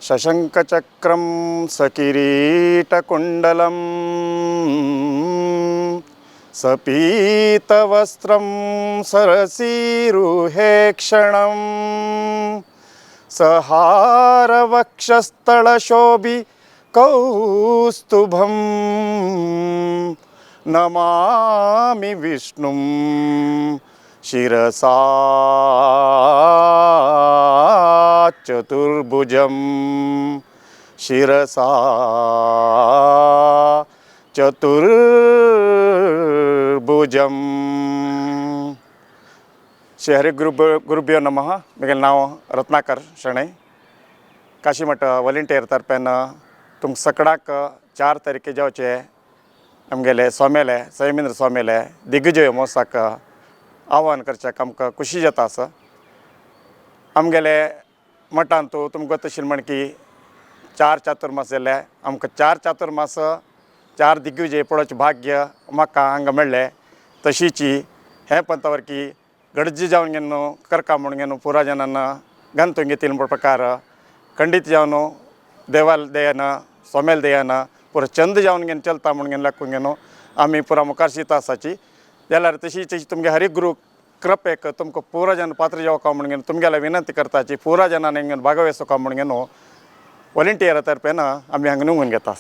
सशङ्खचक्रं सकिरीटकुण्डलं सपीतवस्त्रं सरसीरुहेक्षणं सहारवक्षस्थलशोभि कौस्तुभं नमामि विष्णुं शिरसा चतुर्भुजं शिरसा चतुर्भुजं. श्री हरि गुरुभ्यो नमः. म्हगेलें नांव रत्नाकर शणै. काशीमठ वॉलंटियर तर्फेन तुमकां सगळ्यांक 4 तारखे जावचे आमगेले स्वाम्याले, संयमेंद्र स्वाम्याले दिग्विजय महोत्सवाक आव्हान करच्याक आमकां खुशी जाता आसा. आमगेले मठांत तुमकां तशें म्हण की चार चातुर्मास जाले. आमकां चार चातुर्मास, चार दिग्विजय पळोवचें भाग्य म्हाका हांगा मेळ्ळें. तशीची हें पंथावर की गडजी जावन घेवन करका म्हूण घेवन पुरा जनान गंतून घेतील प्रकार खंडीत जावन देवाल दयान, सोमेल दयान पुरा चंद जावन घेवन चलता म्हूण घेवन लागून घेवन आमी पुरा मुखार शिता आसाची. जाल्यार तशी तशी तुमगे हरिगुरू कृपेक तुमकां पुरा जन पात्र जावका म्हूण घेवन तुमगेले विनंती करताची. पुरा जनान हिंगा भागवेसोका म्हूण घेवन वॉलंटियरा तर्फेन आमी हांगा निवून घेता.